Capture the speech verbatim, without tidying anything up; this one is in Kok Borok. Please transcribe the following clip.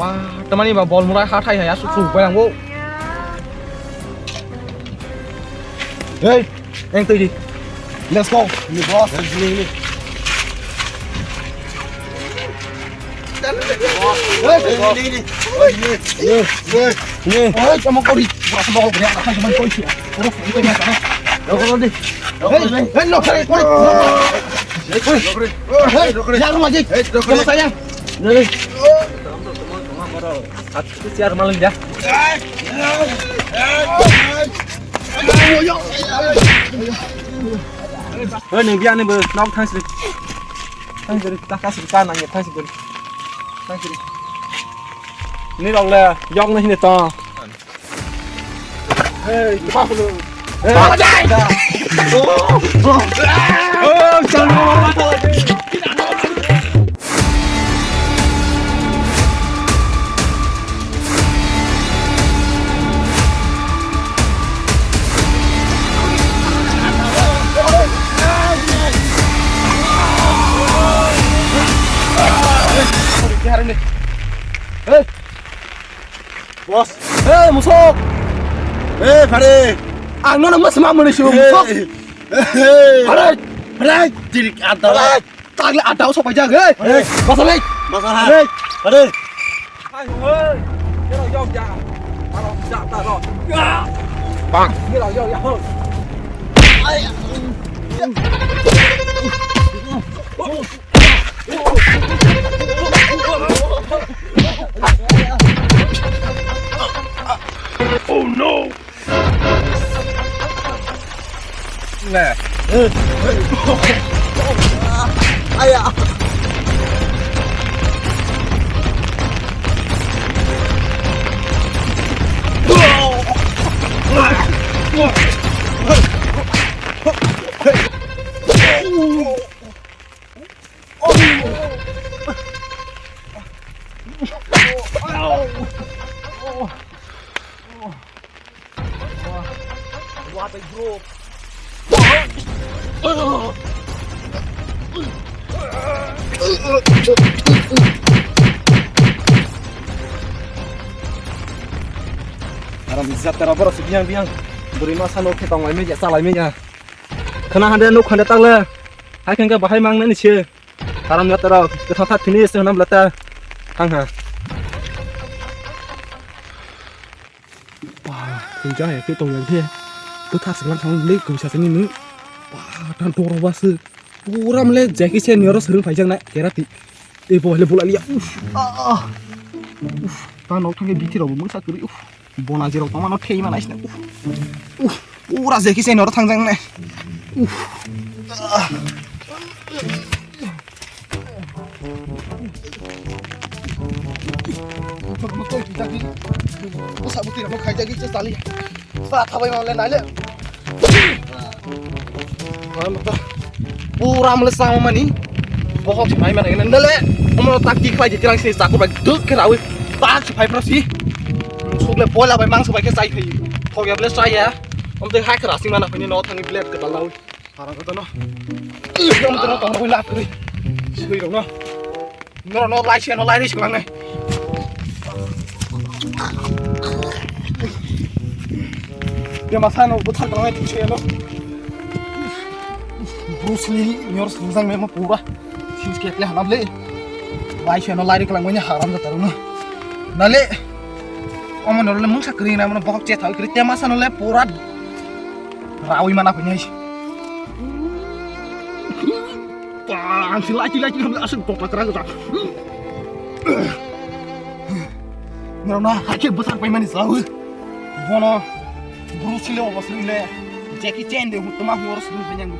Wah, tamani ba bol murai ha thai ha ya su su bai ang bo. Hey, eng tui di. Let's go. Ni boss. Hey, ni, ni. Hey, ni, ni. Hey, ni, ni. Hey, hey, sama kau di. Boss, mau kau beri apa? Cuma kau isi. Terus, itu dia sana. Hey, hey, no, hey, hey. Hey, hey, hey, jangan lagi. Hey, jangan sayang. Hey. Satu siar malam ya. Hei, nwng biyani bo nok thang siri. Thang siri, ta ka siri, ta nang ya, thang siri. Thang siri. Ni rok le, yok na hini to. Hey, pa ko. Hey, pa ko. Oh, oh, oh. Hey! Boss! Hey, musok! Hey, Fare! Ang nono mas ma mani shu musok! Hey! Hey! Fare! Fare! Jirik anta! Takle ata o sopai jag, hey. Hey. Basa, hey. Basa, hey. Hey. Hey. Hey, hey. Kero yok ya. Aro ja ta ro. Ya. Bang. Kero yok ya, ho. Ay. Oh no. Nè. Aya. What a group. Aram jatara borok se biyang biyang. Bwrwi masa no khe tong lai meya, cha lai meya. Khana hande nuk hande tagle. Hai khe bahai mang nani se. Haram jatara kwthang thak thini se hwnam lata. Thang ha. Ba, thwijak ya khe tong yang khe. Bwthar swkang thang le kwsa sini ni. Ba, tan toro ba se. Pura mle Jackie Chan ni oro swrwng phaijak na karate. Ei bo le bula liya. Uf. Ah. Uf. Ta nok thang khe bithi rok bo mungsa kwrwi. Uf. Bona jero tongma no thei ma naisna. Uf. Uf. Pura Jackie Chan ni oro thangjak na. Uf. Ah. Bwsa bwtwi rok khaijagwi se chali. Sa thabai ma le nai le. Pura mle sa mani. Bohok se mai ma nai le. Omo tak tik phai je tirang se sa ko bai duk khe rawi. Tak se phai pra si. Suk le boila bai mangso bai khe chai thai. Thok ya ble chai ya. Om te hai khe rasing mana phai ni no thang blade kwtal nawi. Harang kotono. Ih, yang kotono tong rokoi lap kri. Sui rokno. Noro no lai sia no lai ri siklang nai. Dia masa no buthar kang nai tu sia no. Bruce Lee nyor sungjang me ma pura. Sis ke ple hanam le. Lai sia no lai ri klang nai haram da taru no. Nale. Omo noro le mungsa kri na mo bohok che thau kri te masa no le pura. Rawi mana phai nai. Ang si laki laki kami asuk tok tak rang tak. Nang na hakhe besar pai mani sahu. Bono Bruce Lee obo sri le. Jackie Chan de hutma hor sri penyang.